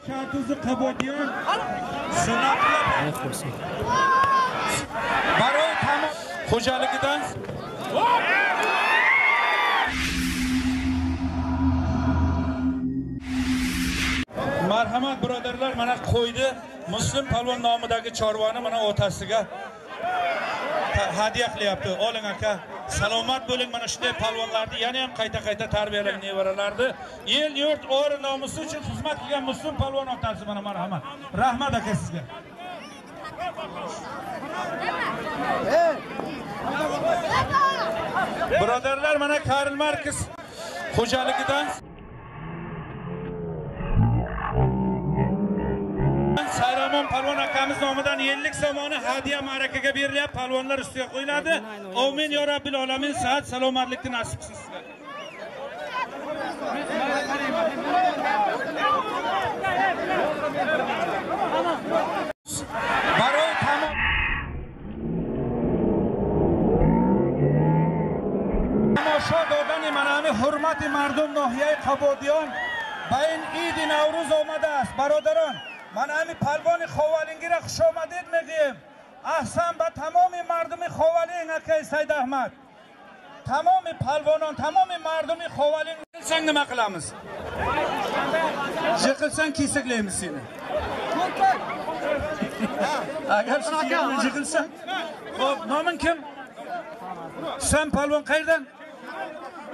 Чартузи Қабодиён барои тамом xo'jaligidan marhamat birodarlar, mana qo'ydi Muslim polvon nomidagi chorvani mana otasiga hadya qilyapti. Oling aka, salomat bo'ling. Mana shunday polvonlarni yana ham qayta-qayta tarbiyalang nevaralarni. El yurt or nomusi uchun xizmat qilgan Muslim polvon otasi mana marhamat. Rahmat aka sizga. Birodarlar, mana Karl Marx xo'jaligidan Sayramon polvon akamiz nomidan 50 somoni hadya ma'rakaga berilyapti, polvonlar ustiga qo'yiladi. Amin yo Rabbil alamin, sihat salomatlikni nasib qilsin sizlarga. Baroi tamom tomosha dodani mana ҳамин ҳурмати мардум ноҳияи Қабодиён ба ин иди Наврӯз омадааст. Бародарон, ман ҳамин палвони Ховалингиро хуш омадед мегӯем. Аҳсан ба тамоми мардуми Ховалинг, акай Сайд Аҳмад. Тамоми палвонон, тамоми мардуми Ховалинг. Yiqilsang nima qilamiz? Yiqilsang kesaklaymiz seni. Agar shu yiqilsang. Xo'p, noming kim? Husan polvon qayerdan?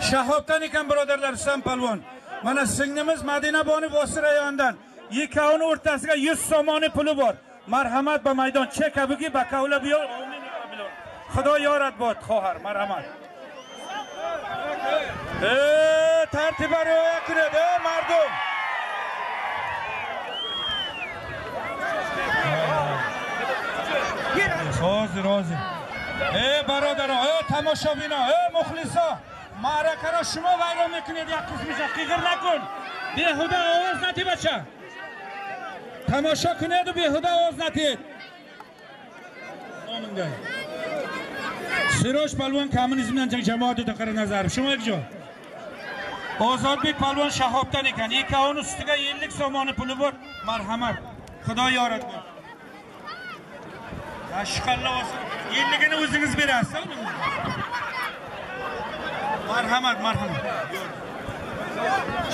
Shahobdan ekan birodarlar, Husan polvon. Mana singlimiz Madina boni Vosir rayonidan. Ikkovini o'rtasiga 100 somoni puli bor. Marhamat ba maydon cheka bugi bakavla bu yo'l. Xudo yorat bot xohar, marhamat. Tartibga rioya qiladi, mardum. Hozir, hozir. Barodaron, tomoshabino, muxliso, ma'rakani shuma vayron mekунед, як qismicha qig'ir nakun. Behuda ovoz nati bacha. Tomosha kunedu behuda ovoz nati. Nomingda. Siroj polvon kommunizmdan jamoat Qara Nazarov. Shuma joy. Ozodbek polvon Shahobdan ekan. Ikkovini ustiga 50 somoni puli bor. Marhamat. Xudo yorat bor. Tashqalla olsin. 50-gini o'zingiz berasiz. Marhamat, marhamat.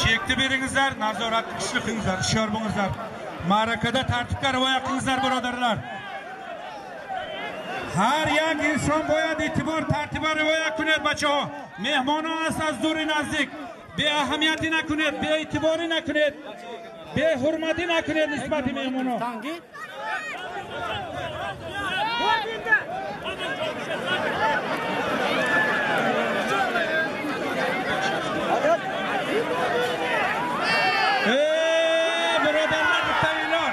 Chekni beringizlar, nazoratni kuchli qilingizlar, hushyor bo'lingizlar. Ma'rakada tartibga rioya qilingizlar, birodarlar. Har як inson boyad e'tibor tartibga rioya qiladi, bachaho. Mehmonон аст аз дури наздик. Беаҳамиятӣ накунед, беэътиборӣ накунед, беҳурматӣ накунед нисбати меҳмонон. Birodarlar, bitta e'lon.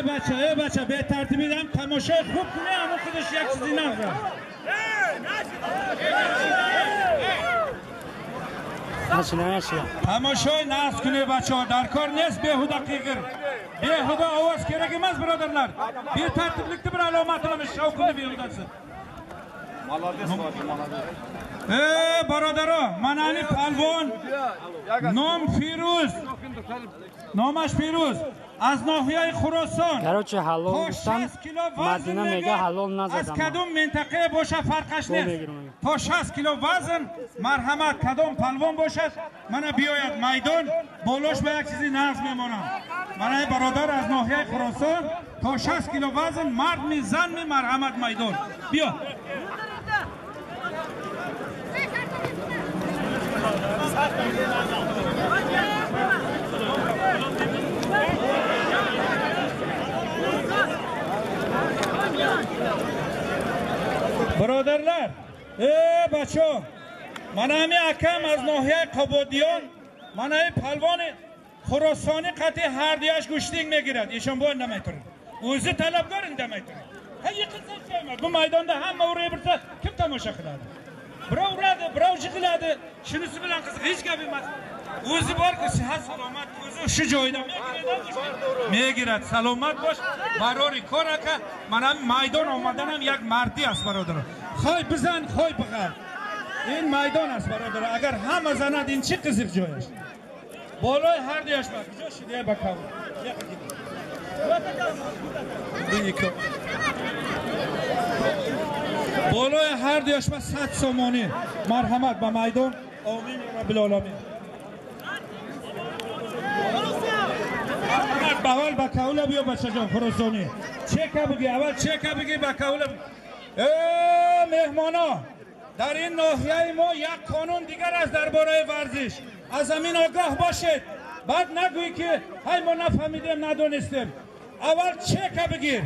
Bacha, bacha, betartibidan tomosha xub kuni, ammo xudosh як чизи нағз. Тамошои нағз кунед, бачаҳо, дар кор нест беҳуда қиғир. Беҳуда ovoz kerak emas, birodarlar. Betartiblikni bir alomati mana shovqinni behudasi. Birodaro, mana ани palvon nom Firuz. Номаш Фирӯз аз ноҳияи Хуросон. Короче, ҳалол гуфтан, Мадина мега ҳалол назадам. Аз кадом минтақае бошад фарқаш нест. То 60 кило вазн, марҳамат, кадом палвон бошад, мана биёяд майдон, болош ба як чизи нағз мемонам. Мана бародар аз ноҳияи Хуросон то 60 кило вазн, мард ми, зан ми, марҳамат майдон. Биё. Birodarlar, bacho, mana ҳамин акам аз ноҳияи Қободиён, mana ин палвони Хуросонӣ қатъи ҳардуяш гӯштинг мегирад. Эшон бо indamay turadi. O'zi talabgor indamay turadi. Ha, yiqilsa hech bu maydonda hamma uraversa kim tomosha qiladi? Birov uradi, birov jig'iladi. Shunisi bilan qiziq, hech gap emas. O'zi borki, sihat salomat, o'zi shu joyda megiradi. Salomat bo'sh, barori kor aka. Mana maydon omadan ham як mardi ast, birodarlar. Хой бизан, хой биғар. Ин майдон аст бародар. Агар ҳама занад ин чӣ қизиқ ҷояш? Болои ҳар дуяш ба куҷо шуд? Ба кав. Болои ҳар дуяш ба 100 сомонӣ. Марҳамат ба майдон. Омин ё раббил оламин. Марҳамат ба аввал ба каула биё бачаҷон Хуросонӣ. Чека бигӣ, аввал чека бигӣ ба каула. Э меҳмоно, дар ин ноҳияи мо як қонун дигар аст дар бораи варзиш. Аз ҳамин огоҳ бошед. Баъд нагӯй ки ҳай мо нафаҳмидем, надонистем. Аввал чека бигир.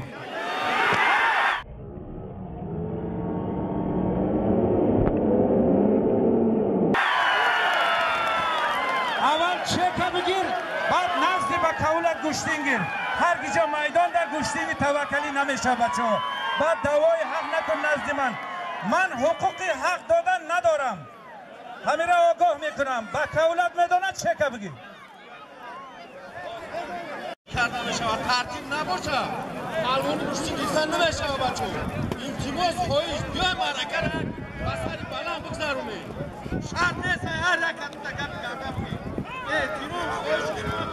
Аввал чека бигир, баъд назди ба каулат гӯштин гир. Ҳар гиҷо майдон дар гӯштини таваккалӣ намешавад бачаҳо. Баъд даъвои ҳақ накун назди ман. Ман ҳуқуқи ҳақ додан надорам. Ҳамира огоҳ мекунам. Ба каулат медонад чека бигир. Карда мешавад, тартиб набошад. Палвони гӯштин гирифтан намешавад бачаҳо. Илтимос, хоҳиш, биёй маъракаро ба сари баланд бигзаронем. Шарт нест ҳар як кату карда бигир. Эҳтиром, хоҳиш мекунам.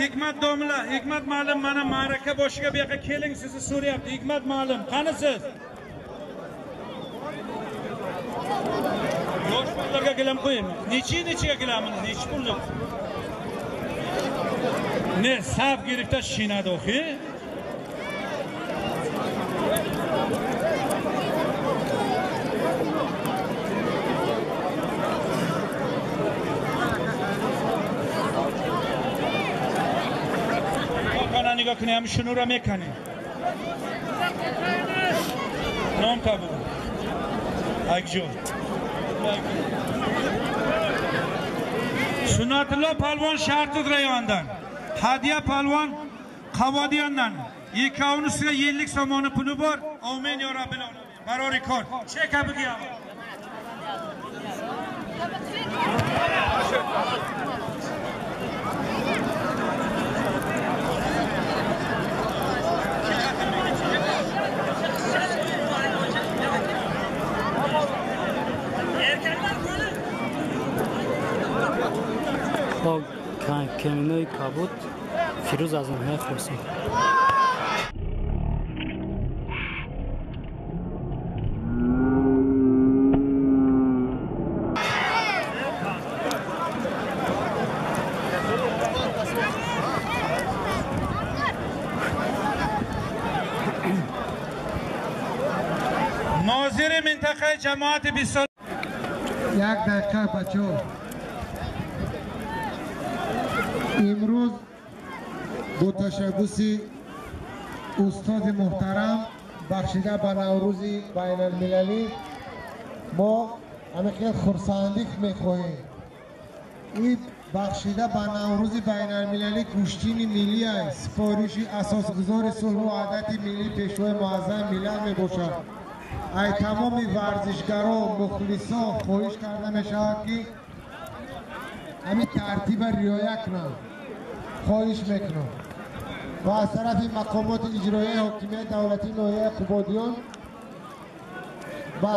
Hikmat domla, Hikmat ma'lum mana ma'raka boshiga bu yoqqa keling, sizni so'rayapti. Hikmat ma'lum, qani siz? Yosh bolalarga gilam qo'yaymi? Nechi-nechiga gilamini, nechi pullik? Ne saf girifta shinadi o'xi? نگاه کنی همین شنو را میکنی نام تا بگو اکجو Sunatullo palvon Shartut rayonidan, Hadiya palvon Qavodiyandan. Ikkovini ustiga 50 somoni puli bor. Amin yo Rabbil alamin. Barori kor. Cheka bugi. Бо каминои кабуд Фирӯз аз ноҳияи Хуросон. Нозири минтақаи ҷамоати 20 як дақиқа бачаҳо. Имрӯз бо ташаббуси устоди муҳтарам бахшида ба Наврӯзи байналмилалӣ мо ҳамин хурсандӣ мехоҳем. Ин бахшида ба Наврӯзи байналмилалӣ гӯштини миллӣ аст, супориши асосгузори сулҳу ваҳдати миллӣ Пешвои муаззами миллат мебошад. Ай тамоми варзишгарон, мухлисон хоҳиш карда мешавад ки ҳамин тартиба риоя кунанд. Хоҳиш мекунам ва аз тарафи мақомоти иҷроияи ҳокимияти давлатии ноҳияи Қубодиён ба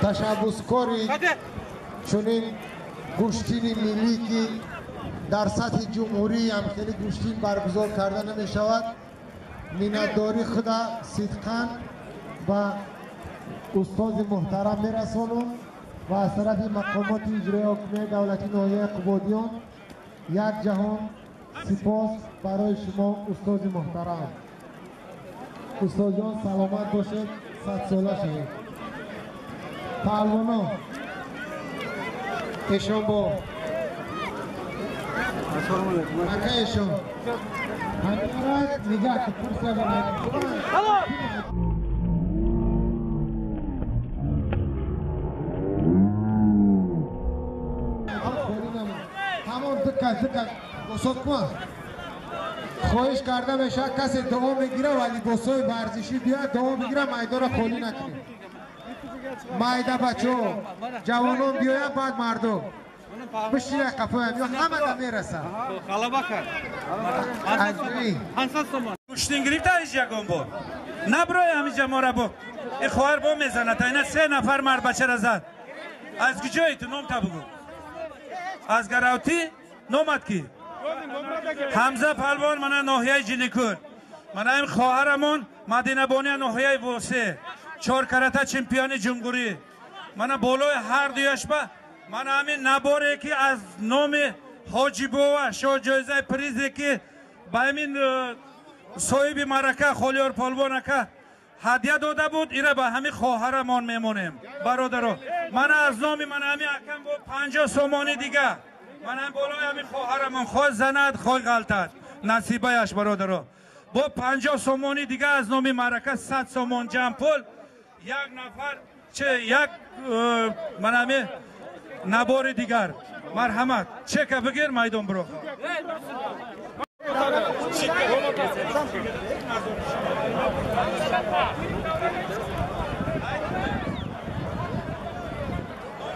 ташаббускори чунин гӯштини миллӣ ки дар сатҳи ҷумҳурӣ ҳам хеле гӯштин баргузор карда намешавад, миннатдорӣ худа сидқан ба устоди муҳтарам мерасонам ва аз тарафи мақомоти иҷроияи ҳокимияти давлатии ноҳияи Қубодиён як ҷаҳон сипос барои шумо устоди муҳтарам. Устодҷон саломат бошед, садсола шавед. Паҳлвоно эшон бо ака эшон ҳаминра нигаҳ ки пурса. Тамом диккат диккат босот кун. Хоҳиш карда мешавад касе дуо мегира ва либосҳои варзишӣ биёяд дуо мегира, майдонро холӣ накунед. Майда бачаҳо, ҷавонон биёяд, баъд мардум. Бишина қафоям ё ҳама да мерасам. Ғалаба кард. Аз рӯи 500 сомон. Гӯштин гирифта ҳеҷ ягон бор. Наброи ҳамиҷа мора бо. И хоҳар бо мезанад. Айна се нафар мардбачара зад. Аз куҷои ту ном та бугӯ? Аз Гаравтӣ номат ки? Ҳамза палвон мана ноҳияи Ҷиликӯл. Мана ин хоҳарамон Мадинабония ноҳияи Восе. Чоркарата чемпиони ҷумҳурӣ. Мана болои ҳар дуяшба мана ҳамин наборе ки аз номи Ҳоҷибова шоҳ ҷоизаи призе ки ба ҳамин соҳиби маърака Холиёр полвон ака ҳадя дода буд, ира ба ҳамин хоҳарамон мемонем. Бародаро, мана аз номи мана ҳамин акам бо 50 сомони дига. Мана болои ҳамин хоҳарамон хоҳ занад, хоҳ ғалтад. Насибаяш бародаро. Бо 50 сомони дига аз номи маърака 100 сомон ҷамъ пул як нафар че як мана ҳамин набори дигар. Марҳамат, чека бигир майдон биро.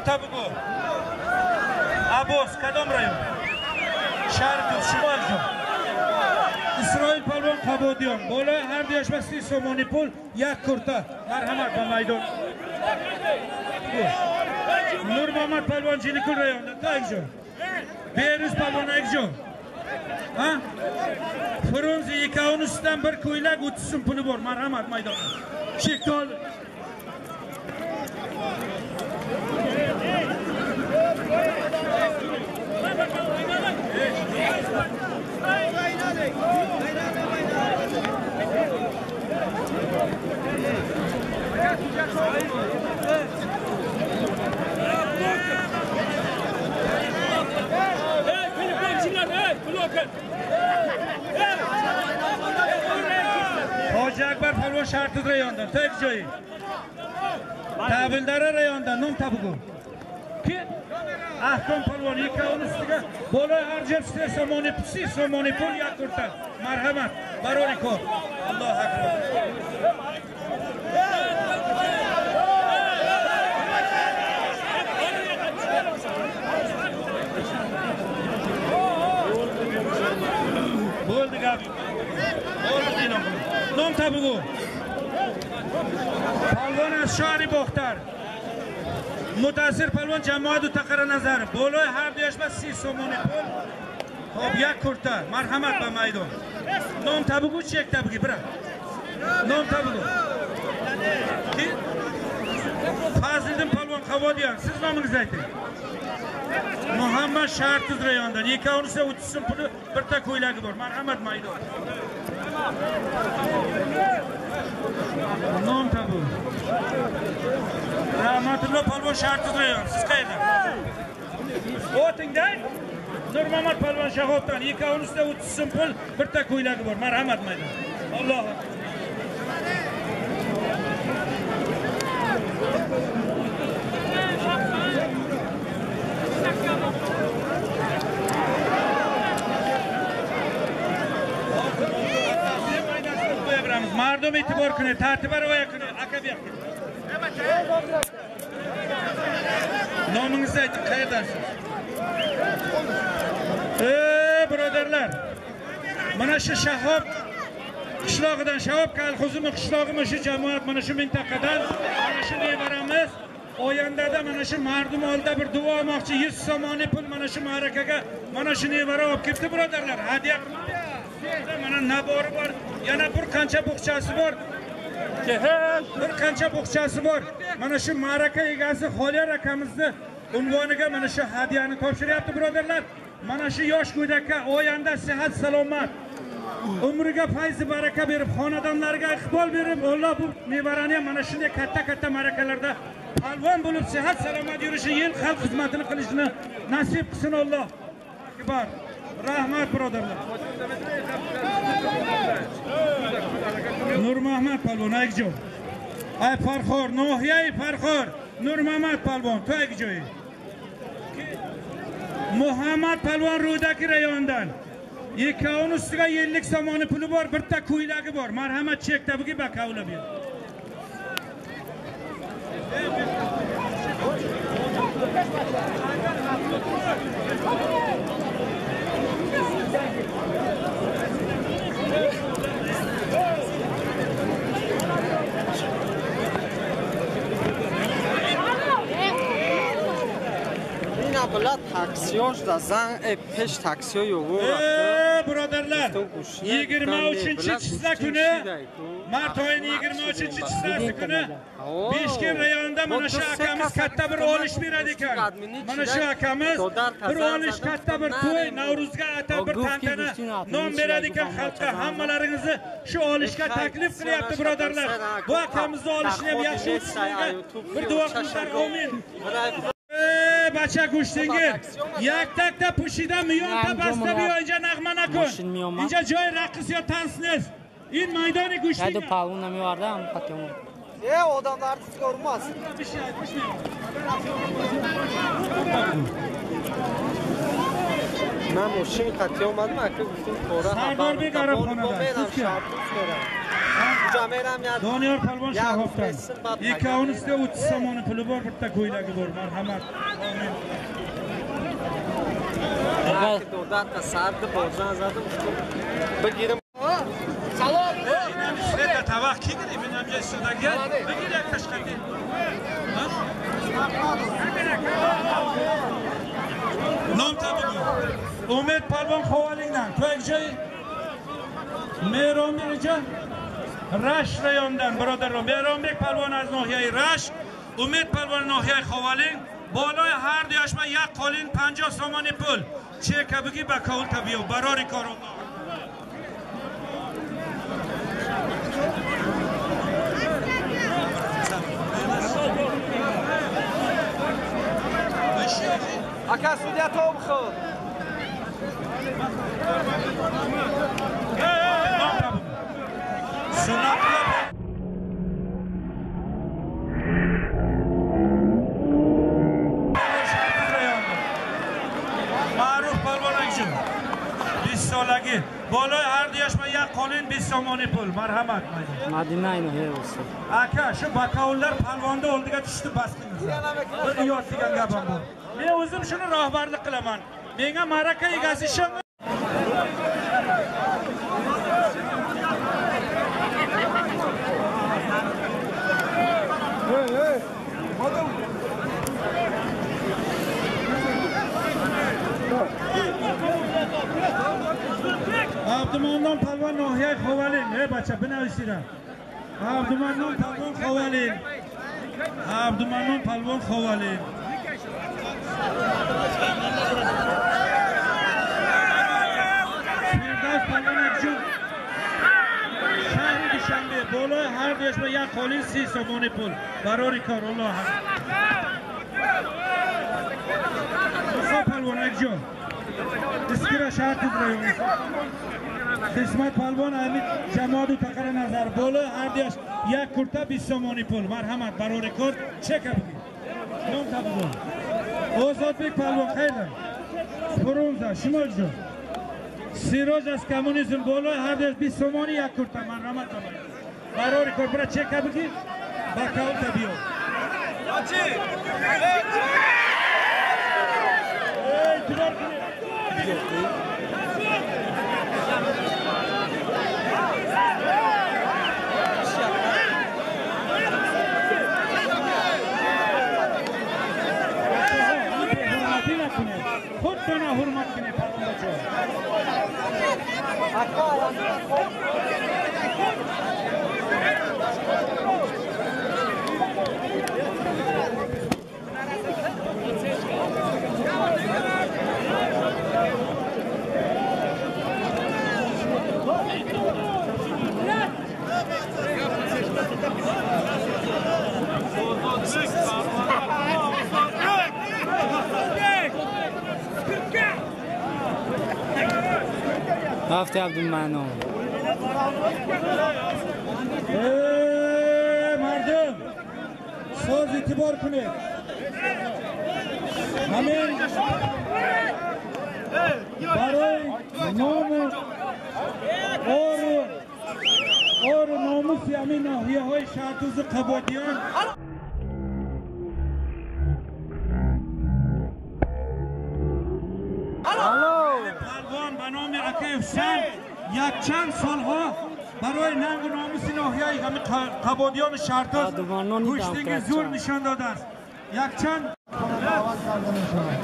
Та бугӯ. Аббос, кадом район? Шаҳри Туз. Шумо ҷон. Исроил палвон Қабодиён. Болои ҳар дуяш ба 30 сомони пул як курта. Марҳамат ба майдон. Нурмуҳаммад палвон Ҷиликул районда. Ту акҷо. Берӯз палвон акҷо. Ha? Фрунзе ikkovini ustidan bir ko'ylak 30 so'm puli bor. Marhamat maydonga. Chekni ol. Hoji Akbar palvon Shartuz rayonidan. Tu joyi. Tavildara rayonidan nom tabugu. Ki Ahkom palvon ikkovini ustiga болои ҳар ҷер 3 сомони 30 сомони пул як курта. Марҳамат, барори кор. Аллоҳ акбар. Bo'ldi gap. Bo'ldi e'lon qilin. Nom tabugu. Palvon аз шаҳри Бохтар. Мутаассир палвон ҷамоату Тақара Назаров. Болои ҳар дуяш ба 30 сомони пул. Хоб як курта. Марҳамат ба майдон. Ном табугу чек табуги бира. Ном табугу. Ки? Фазлиддин палвон Қабодиён. Siz nomingizni ayting. Muhammad Shartuz rayonidan. Ikkovini 30 so'm puli birta ko'ylagi bor. Marhamat maydon. Nom tabu. Rahmatullo palvon Shartuz rayon. Siz qayerdan? O'tingda. Nurmuhammad palvon Shahobdan. Ikkovini 30 so'm pul birta ko'ylagi bor. Marhamat maydon. Alloh Mardum e'tibor kuni, tartibga rioya kuni, aka bu yoqqa. Nomingizni ayting, qayerdansiz? Ey birodarlar, mana shu Shahob qishlog'idan, Shahob kolxozimi qishlog'imi shu jamoat mana shu mintaqadan mana shu nevaramiz Oyandada mana shu mardum oldida bir duo olmoqchi 100 somoni pul mana shu ma'rakaga mana shu nevara olib kelibdi birodarlar. Hadya mana nabori bor, yana bir qancha bo'xchasi bor. Bir qancha bo'xchasi bor. Mana shu ma'raka egasi Xoliyar akamizni unvoniga mana shu hadyani topshiryapti birodarlar. Mana shu yosh go'dakka oyanda sihat salomat, umriga fayzi baraka berib, xonadonlariga iqbol berib, Alloh bu nevarani ham mana shunday katta-katta ma'rakalarda palvon bo'lib sihat salomat yurishi, yil xalq xizmatini qilishini nasib qilsin Alloh. Akbar. Rahmat birodarlar. Nurmuhammad palvon ayg joy. Ay Farxor, nohiyai Farxor. Nurmuhammad palvon, tu ayg joyi. Muhammad palvon Rudaki rayonidan. Ikkovini ustiga 50 somoni puli bor, bitta ko'ylagi bor. Marhamat chekda bugi bakavla ber. Таксиёш да зан пеш таксиё ёво Birodarlar, 23-числа kuni, mart oyining 23-chislasi kuni Beshkent rayonida mana shu akamiz katta bir olish beradi ekan. Mana shu akamiz bir olish, katta bir to'y, Navro'zga atab bir tantana nom beradi ekan xalqqa. Hammalaringizni shu olishga taklif qilyapti birodarlar. Bu akamizni olishini ham yaxshi o'tishini bir duo qilinglar, amin. Бача гӯштингир як-такта пӯшида миёнта баста биё, инҷа нағма накун, инҷа ҷои рақс ё танс нест, ин майдони гӯштин. Яду палвон намеовардам қатъан. Одамдар urmaz. Ман мошин қатъи омадам, ака гуфтем тора Сардорбек Арабхонада. Doniyor polvon Shahovdan. Ikkovisida 30 somoni puli bor, bitta ko'ylagi bor. Marhamat. Salom. Света тавақ ки гирифт? Ин ҳамҷа истодаги. Бигир як ташқати. Ном та бигӯ. Умед polvon Xovalingdan. Tu як ҷой Меҳронбек ҷо Рашт районидан бародарон. Меҳронбек polvon аз ноҳияи Рашт, Умед polvon ноҳияи Ховалинг. Болои ҳар дуяшма як қолин 50 сомони пул. Чека бигӣ ба каул та биё. Барори кор Аллоҳ. Ака судья том ход. Маъруф polvon akjun 20 солагӣ. Болои ҳар дуяшма як қолин 20 сомони пул. Марҳамат. Мадина ноҳияи Восеъ. Ака, shu bakovullar polvonni oldiga tushdi, bas qilinglar. Bir uyat degan gapim bu. Men o'zim shuni rahbarlik qilaman. Menga ma'raka egasi ishon. Абдуманнон polvon ноҳияи Ховалинг. Эй бача, бинависида. Абдуманнон polvon Ховалинг. Абдуманнон polvon Ховалинг. Фирдавс polvon Акҷун шаҳри Душанбе. Болои ҳар дуяшма як қолин 30 сомони пул. Барори кор Аллоҳ. Мусо polvon Акҷун Iskira шаҳр райони. Қисмат polvon Амид ҷамоату тақара назар. Болои ҳар дуяш як курта 20 сомони пул. Марҳамат, барори кор чека бигир. Ном та бигӯ. Озодбек polvon хайр. Фрунза шумо ҷон. Сироҷ аз коммунизм болои ҳар дуяш 20 сомони як курта. Марҳамат. Барори кор бира чека бигир. Ба каул та биё. Ey, e'tibor qiling. Худтона ҳурмат кунед палвонбачо. Рафти Абдуманнон. Мардум, соз эътибор кунед. Ҳамин барои ному ору номуси ҳамин ноҳияҳои Шаҳртузу Қабодиён номи акай Ҳусайн якчанд солҳо барои нангу номуси ноҳияи Қабодиёни Шартоз гӯштинги зур нишон додааст. Якчанд даъват карда мешавад.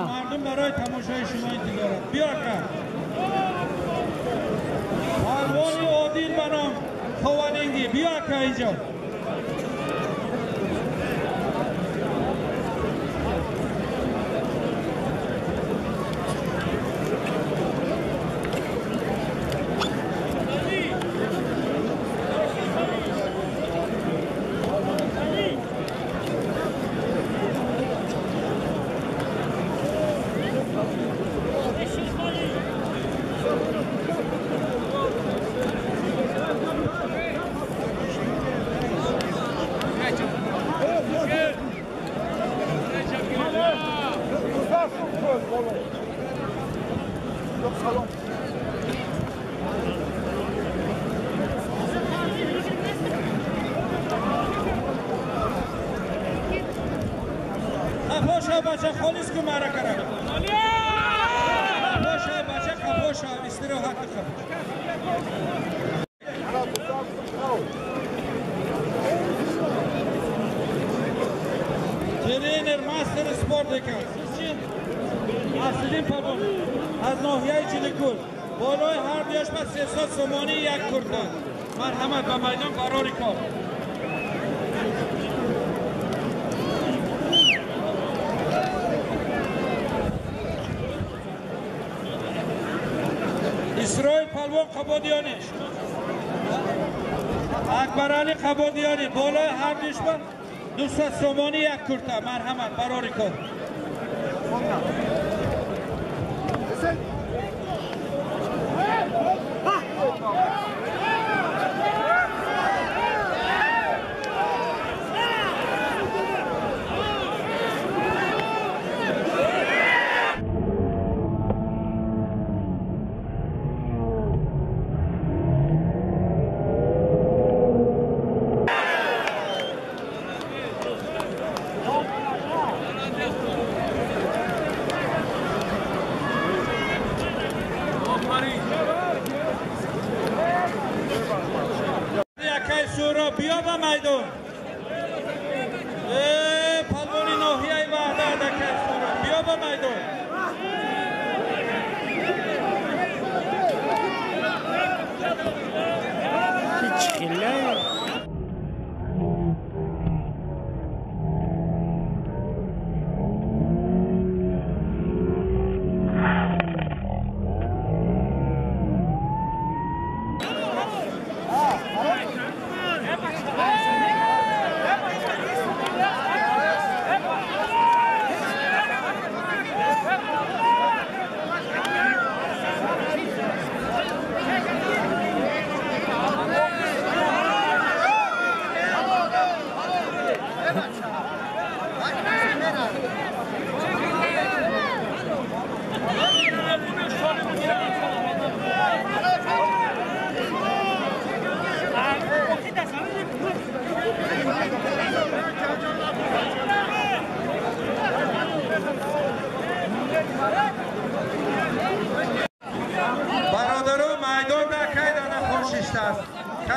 مردم برای تماشای شما انتظار بیا که پهلوان عادل به نام خواننگی بیا که اینجا بچه خالص کو معرکه را باشه بچه خفا شو استراحت کن. тренер мастер спорт екан Аслиддин палвон аз ноҳияи Чиликул болои ҳар дуяш ба 300 сомонӣ як курта. Марҳамат ба майдон барори кор. Исроил палвон Қабодиёнӣ, Акбарали Қабодиёнӣ болои ҳар дуяш ба 200 сомонӣ як курта. Марҳамат барори кор. بیا به میدان پلوانی ناحیه وحدت اکای سورا بیا به میدان.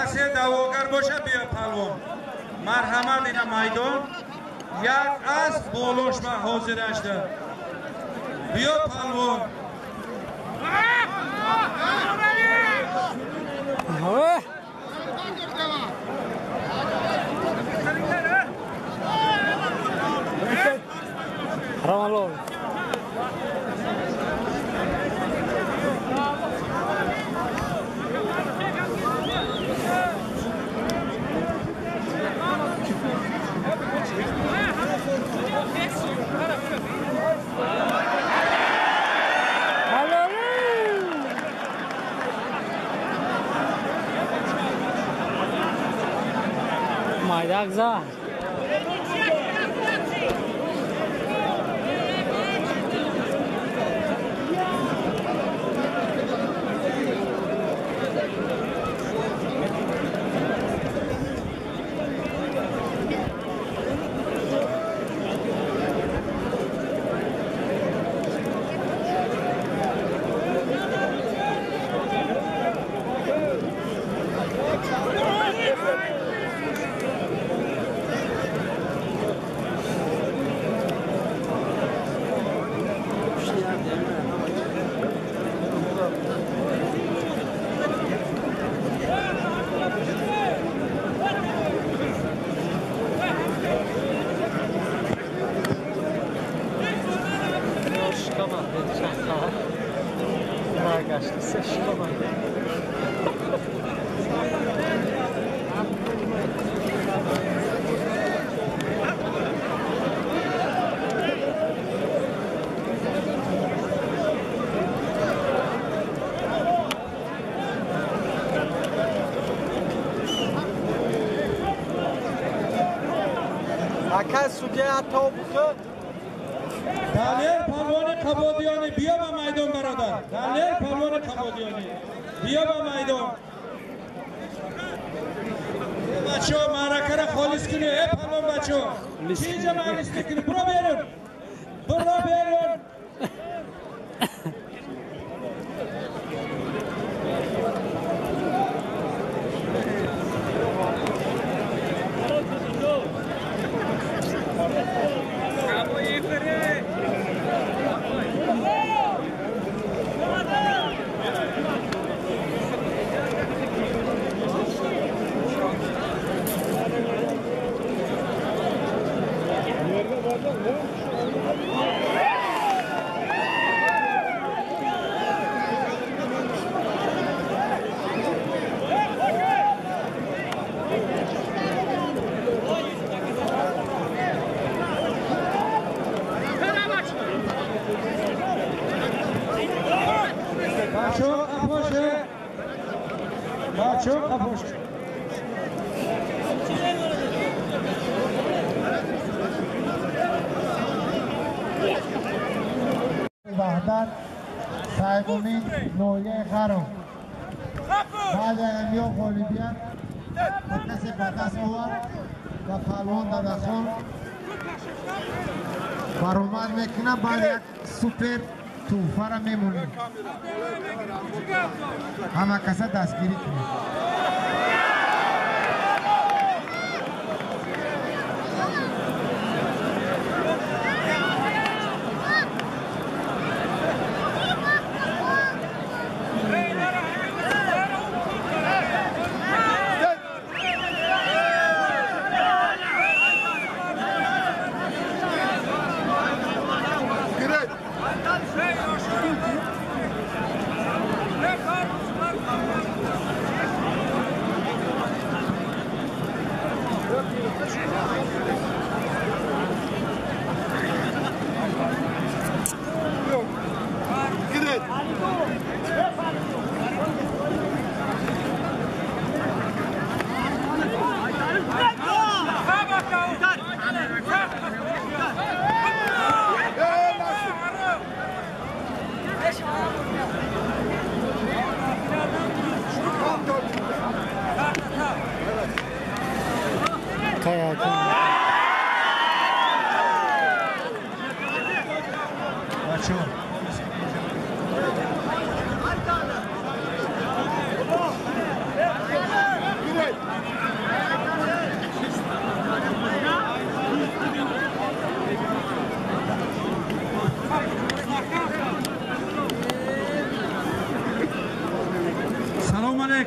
Касе даъвогар бошад, биё палвон. Марҳамат, ина майдон. Як асп болош ба ҳозир ашда. Биё палвон. Равалов. Майдак за. Далер палвони Қабодиёнӣ, биё ба майдон, бародар. Далер палвони Қабодиёнӣ, биё ба майдон. Бачаҳо, маъракаро холис кунед. Э палвон бачаҳо, чӣ инҷа маълис мекунӣ? Биро берун, биро берун. Ваҳдат Сайгумин, ноҳияи Ғарм. Баъди ҳамё ғолибият ба касе ба даст овард ва палвон Дадахон баромад мекунад, баъд як супер тӯҳфара мемонем. Ҳама каса дастгирӣ кунед.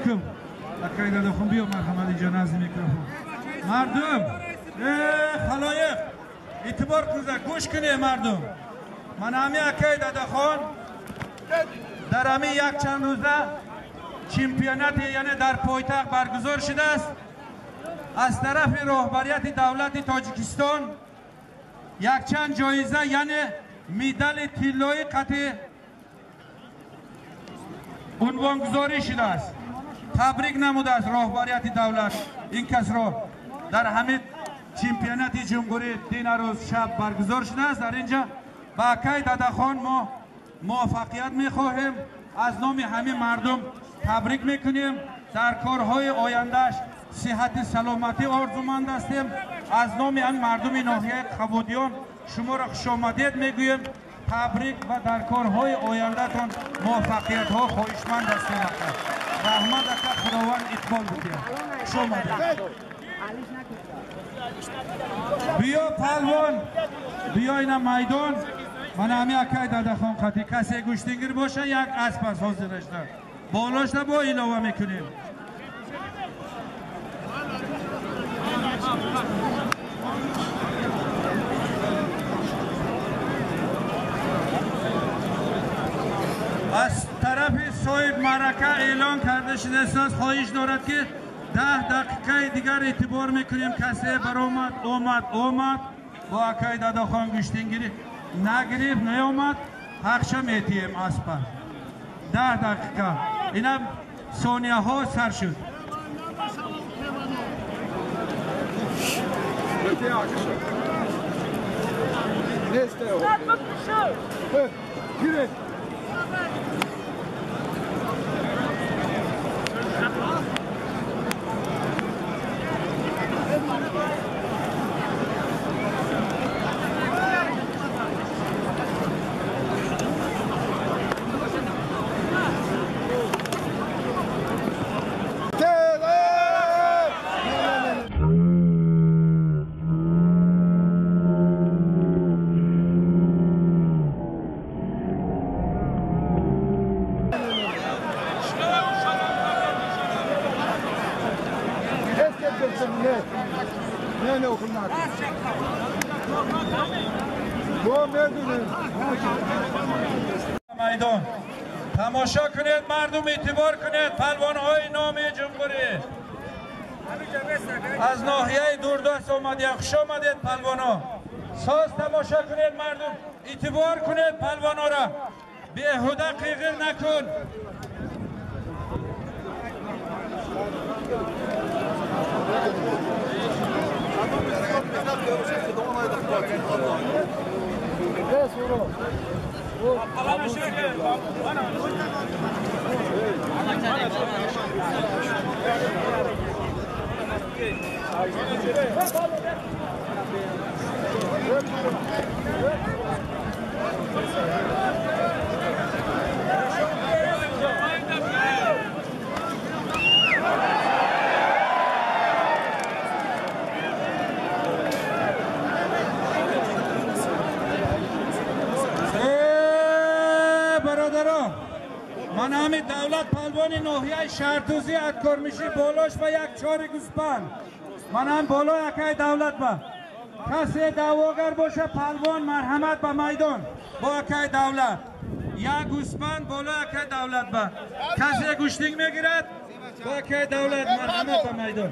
Алейкум. Акай Дадахон, биё марҳамат инҷо назди микрофон. Мардум, халоиқ, эътибор кунед, гӯш кунед мардум. Ман ҳами акай Дадахон дар ҳами якчанд рӯза чемпионати, яъне дар пойтахт баргузор шудааст. Аз тарафи роҳбарияти давлати Тоҷикистон якчанд ҷоиза, яъне медали тиллоӣ қатъи унвонгузорӣ шудааст. Табрик намудааст роҳбарияти давлат ин касро дар ҳамин чемпионати ҷумҳурӣ динарӯз шаб баргузор шудааст. Дар инҷа ба акай Дадахон мо муваффақият мехоҳем, аз номи ҳамин мардум табрик мекунем. Дар корҳои ояндааш сиҳати саломатӣ орзуманд ҳастем. Аз номи ҳамин мардуми ноҳияи Қабодиён шуморо хушомадед мегӯем. Табрик ва дар корҳои ояндатон муваффақиятҳо хоҳишманд ҳастем. Ака раҳмат, ака, худованд иқбол бидиҳад. Хушомадед. Биё палвон, биё ина майдон. Мана ҳами акай Дадахон қатӣ касе гӯштингир боша, як асп аст ҳозирашда болошда бо илова мекунем. Аз тарафи соҳиб маърака эълон карда шудааст, хоҳиш дорад ки 10 дақиқаи дигар эътибор мекунем. Касе баромад, омад, омад, бо акай Дадахон гӯштингирӣ нагирифт, наомад, ҳақша метиҳем аспа. 10 дақиқа. Ина сонияҳо сар шуд. майдон тамошо кунед мардум, эътибор кунед. Палвонҳои номи ҷумҳурӣ аз ноҳияи дурдаст омадиян. Хуш омадед палвонҳо. Соз тамошо кунед мардум, эътибор кунед палвонҳоро. Беҳуда қиғир накун. Ман ҳами давлат палвони ноҳияи Шаҳртӯзӣ Аткормишӣ болош ба як чори гӯспанд. Ман ҳам болои акай давлат ба касе даъвогар боша, палвон марҳамат ба майдон бо акай давлат. Як гӯспанд болои акай давлат ба касе гӯштинг мегирад бо акай давлат марҳамат ба майдон.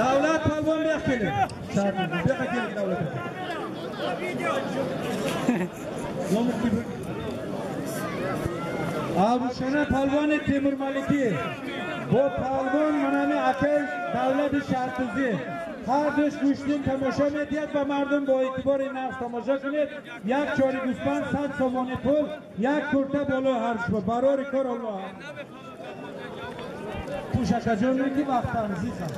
Давлат палвон биё келин. Биё келин Давлат. Абушана палвони Темур Маликӣ бо палвон манами акай Давлати Шартузӣ ҳар душ гӯштин тамошо медиҳад ва мардум бо эътибори нафс тамошо кунед. Як чори гӯспанд 100 сомони пул, як курта болои ҳар шумо. Барори кор Аллоҳ. Пӯшакаҷон ки вақтам зизам.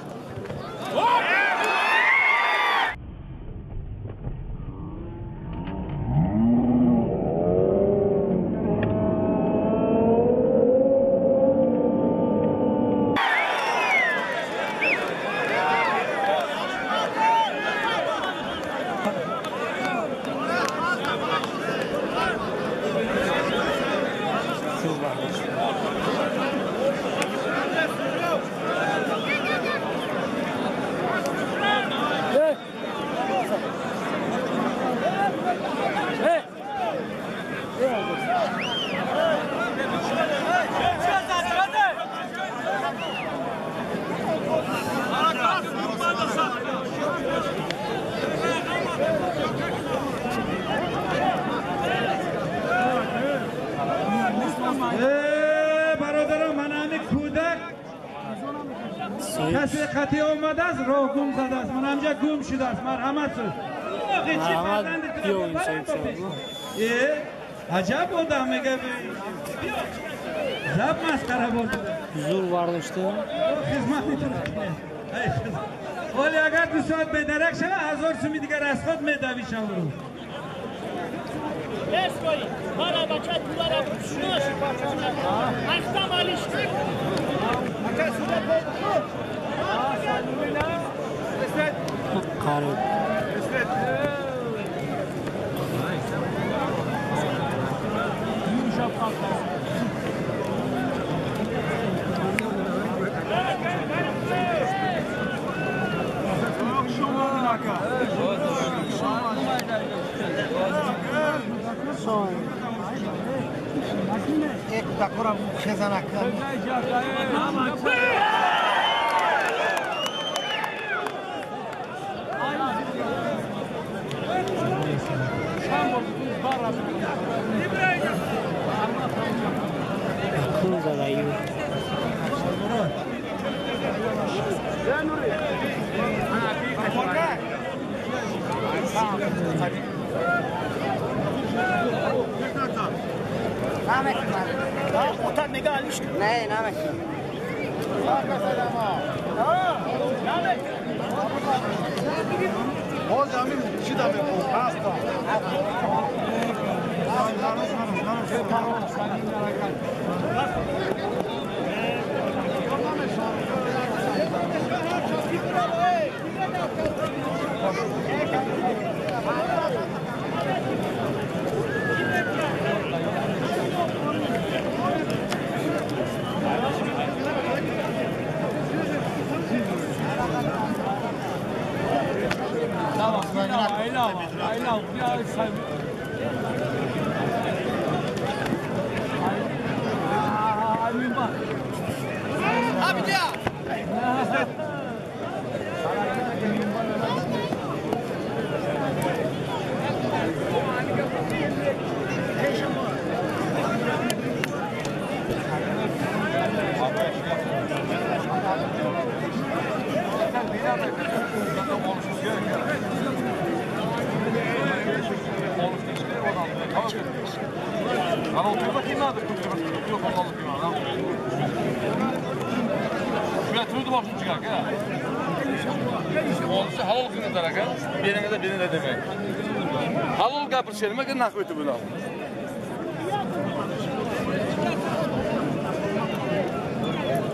Касе қатъи омадааст, роҳ гум задааст. Ман ҳамҷа гум шудааст. Марҳамат шуд. Аҷаб одам мега. Заб масхара буд. Зур вардошта. Хизмат вале агар 2 соат бедарак шава, 1000 суми дигар аз худ медавӣ шавру. Қариб.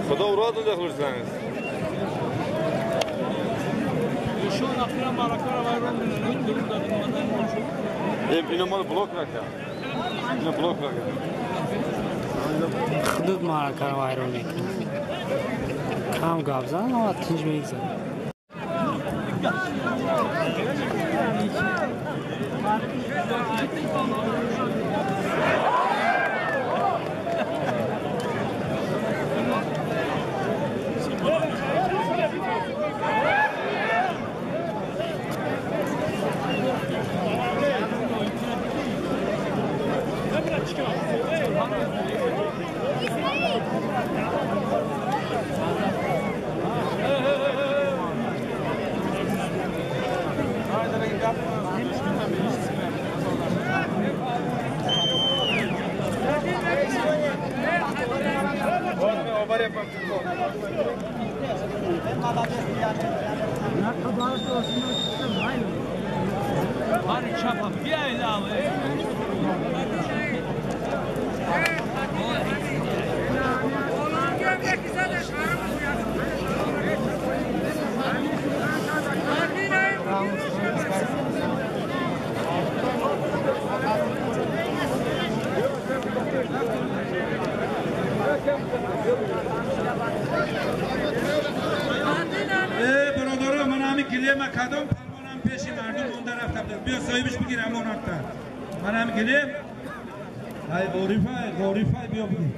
Xudo uradi qilsangiz. Ина блок рака. Ина блок рака. Худуд маъракаро вайрон мекунад. Кам гап зан, ама тинҷ мегзарад. کدام پلوانم پیش مردم اون طرف تبدیل بیا صاحبش بگیر همون رفته منم گلیم ای غریفه غریفه بیا بگیر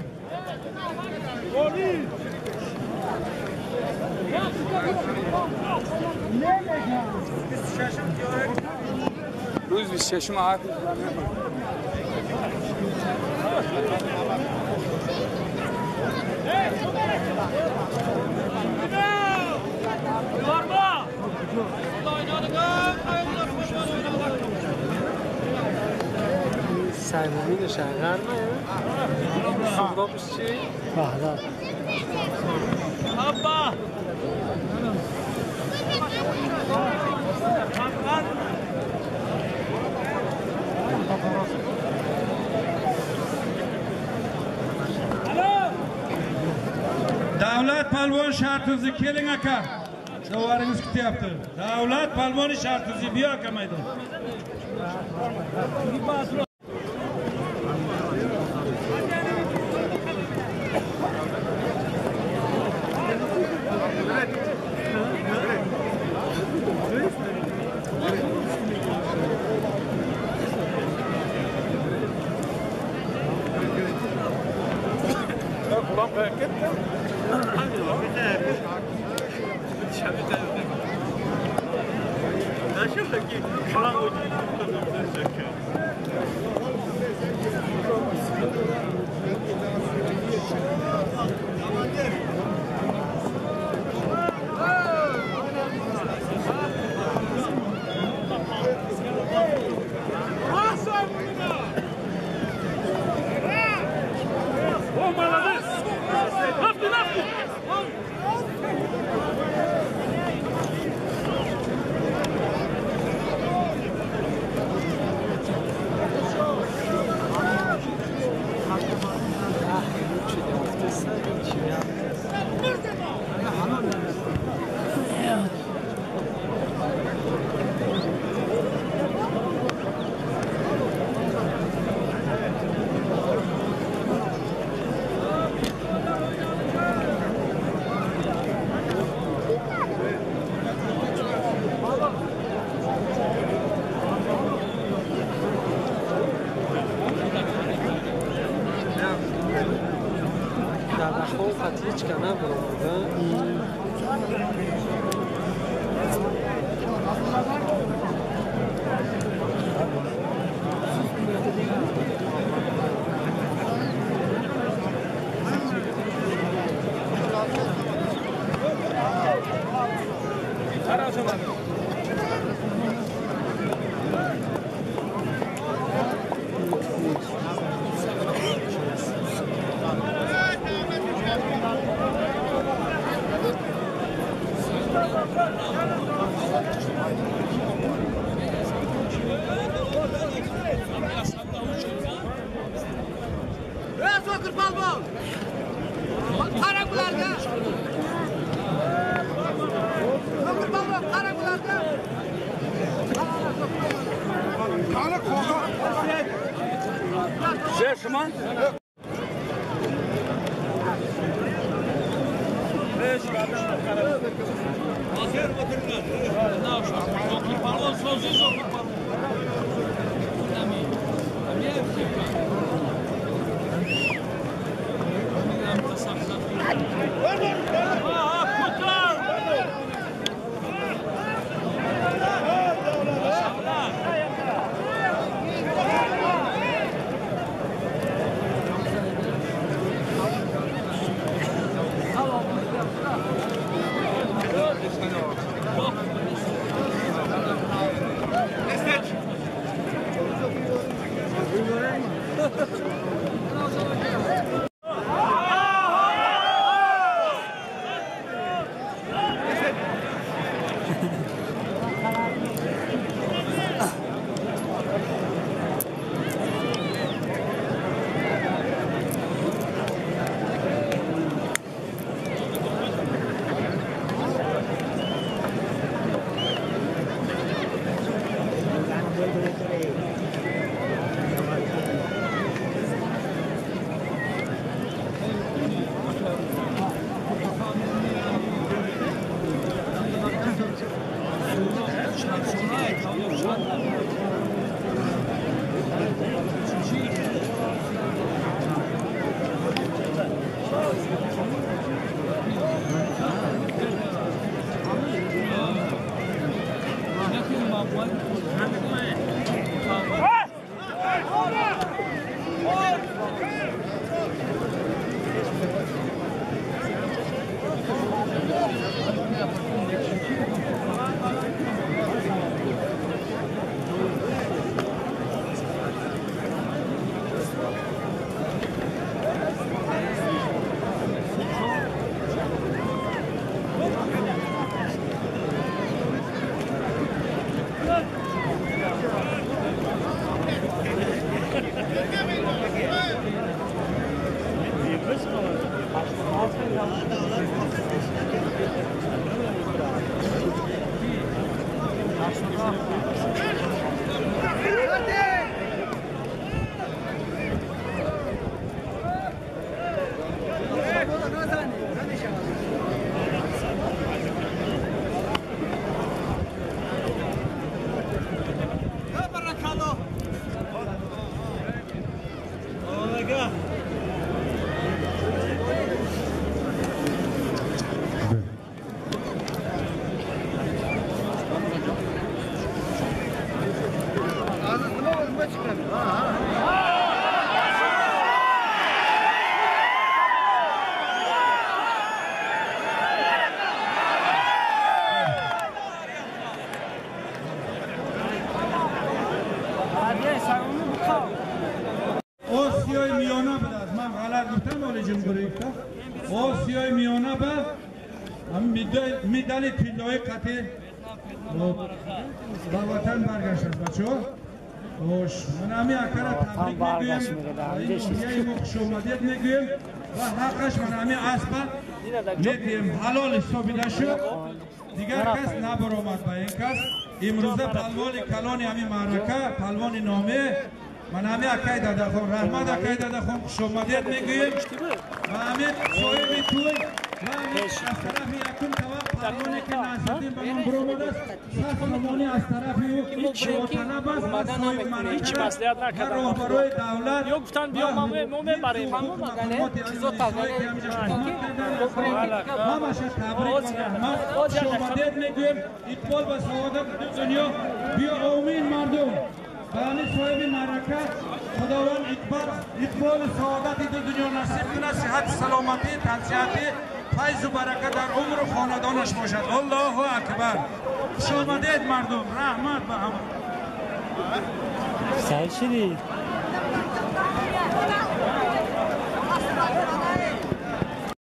روز 26 حرف سرمومین شهر سهرابش چی؟ وحدت ابا Davlat polvon Shartuzi keling aka. Dovaringiz kutyapti. Davlat polvoni Shartuzi bu yoqqa maydon. No. Осиёи Миёна будааст. Ман ғалат гуфтам, оли ҷумҳурӣ гуфтам. Осиёи Миёна ба медали тиллои қатъи ба ватан баргаштааст, бачаҳо. Хош, ман ҳамин акара табрик мегӯем, ин мо хушомадед мегӯем ва ҳаққаш ман ҳамин аспа медиҳем. Ҳалол ҳисобида шуд, дигар кас набаромад ба ин кас. Имрӯза палвони калони ҳамин маърака, палвони номе ман ҳамин акай Дадахон. Раҳмат, акай Дадахон, хушомадед мегӯем ва ҳамин соҳиби тӯй ва аз тарафи якум тавақ палвоне ки Насриддин ба ман баромадааст, 100 сомонӣ аз тарафи ӯ боталаб аст ва соҳиби маърака ва роҳбарои давлат ё гуфтанд биё мо мебарем. Ҳамаша табрик ва раҳмат, хушомадед мегӯем. Иқбол ба саодат дунё биё, омин мардум. Ба ҳамин соҳиби маърака Худованд иқболу саодати ду дунё насиб кунад, сиҳату саломатӣ, тансиҳатӣ, файзу барака дар умру хонадонаш бошад. Аллоҳу акбар. Хушомадед мардум, раҳмат ба ҳама. Сай шидӣ.